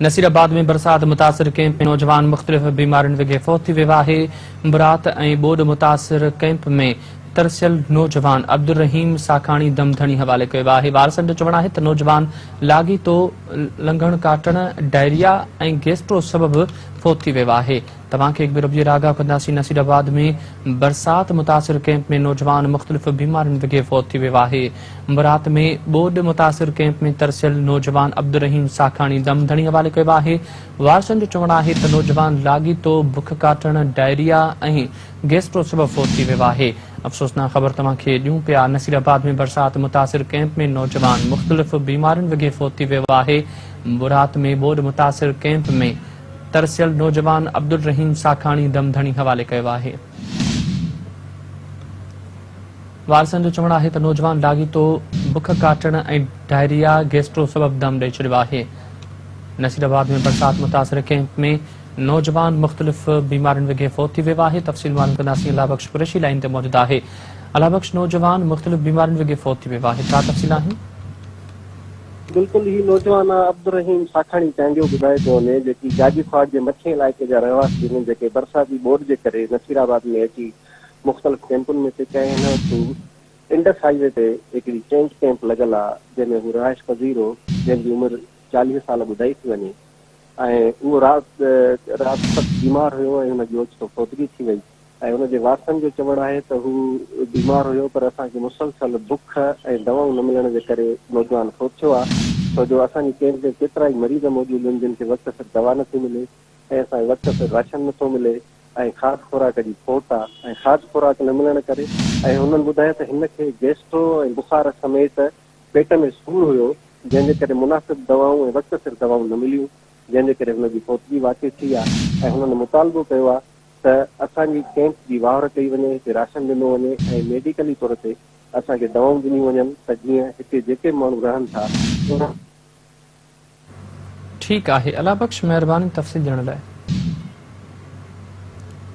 نصيرآباد ۾ برسات متاثر ڪئمپ ۾ نوجوان مختلف بيمارين وگهي فوت ٿي ويو آهي. برات ۽ ٻوڏ متاثر ڪئمپ ۾ ترسيل نوجوان عبدالرحيم ساکاڻي دم ڌڻي حوالي ڪيو ويو آهي. وارثن جو چوڻ آهي ته نوجوان لاڳيتو لنگهڻ ڪاٽڻ، ڊائريا ۽ گيسٽرو سبب فوت ٿي ويو آهي. توهان کي هڪ ڀيرو ٻيهر آگاهه ڪنداسين نصيرآباد ۾ برسات متاثر ڪئمپ ۾ نوجوان مختلف بيمارين وگهي فوت ٿي ويو آهي. برات ۾ ٻوڏ متاثر ڪئمپ ۾ ترسيل نوجوان عبدالرحيم ساکاڻي دم ڌڻي حوالي ڪيو آهي. وارثن جو چوڻ آهي ته نوجوان لاڳيتو بک ڪاٽڻ، ڊائريا ۽ گيسٽرو سبب فوت ٿي ويو آهي. افسوسناڪ خبر توهان کي ڏيون پيا نصيرآباد ۾ برسات متاثر ڪئمپ ۾ نوجوان مختلف بيمارين وگهي فوت ٿي ويو آهي. برات ۾ ٻوڏ متاثر ڪئمپ ۾ ترسيل نوجوان عبدالرحيم ساکاڻي دم ڌڻي حوالي ڪيو آهي. وارثن جو چوڻ آهي ته نوجوان لاڳيتو بک ڪاٽڻ ۽ ڊائريا، گيسٽرو سبب دم ڏئي ڇڏيو آهي. نصيرآباد ۾ برسات متاثر ڪئمپ ۾ نوجوان مختلف بيمارين وگهي فوت ٿي ويو آهي. تفصيل معلوم ڪنداسين الله بخش قريشي لائين تي موجود آهي. الله بخش نوجوان مختلف بيمارين وگهي فوت ٿي ويو آهي ڇا تفصيل آهن؟ بلڪل هي نوجوان عبدالرحيم ساکاڻي چانڊيو ٻڌايو پيو وڃي جيڪي گاجي کواڙ جي مٿين علائقي جا رهواسي آهن جيڪي برساتي ٻوڏ جي ڪري نصير آباد ۾ اچي مختلف ڪئمپن ۾ پهچا آهن هن وقت هو انڊس هائي وي تي هڪڙي ٽينٽ ڪئمپ لڳل آ جنهن ۾ هو رهائش پذير هو جنهن جي عمر 40 سال ٻڌائي ٿي وڃي ۽ اهو رات رات سخت بيمار هيو ۽ هن جي اوچتو فوتگي ٿي وئي ۽ ان جي وارثن جو چوڻ آهي ته هو بيمار هيو پر اسان کي مسلسل بک ۽ دوائون نه ملڻ جي ڪري نوجوان فوت ٿيو آهي ڇو جو اسان جي ڪئمپ ۾ ڪيترائي مريض موجود آهن جن کي وقت سر دوا نٿي ملي ۽ اسان کي وقت سر راشن نٿو ملي ۽ کاڌ خوراڪ جي کوٽ آهي ۽ کاڌ خوراڪ نه ملڻ ڪري ۽ هنن ٻڌايو ته هن کي گيسٽرو ۽ بخار سميت پيٽ ۾ سور هيو جنهن جي ڪري مناسب دوائون ۽ وقت سر دوائون نه مليون جنهن جي ڪري هن جي فوتگي واقع ٿي آهي ۽ هنن مطالبو ڪيو آهي ته اسان جي ڪئمپ جي واهر ڪئي وڃي، هتي راشن ڏنو وڃي ۽ ميڊيڪلي طور تي اسان کي دوائون ڏنيون وڃن ته جيئن هتي جيڪي به ماڻهو رهن ٿا انهن. ٺيڪ آهي الله بخش مهرباني تفصيل ڏيڻ لاء.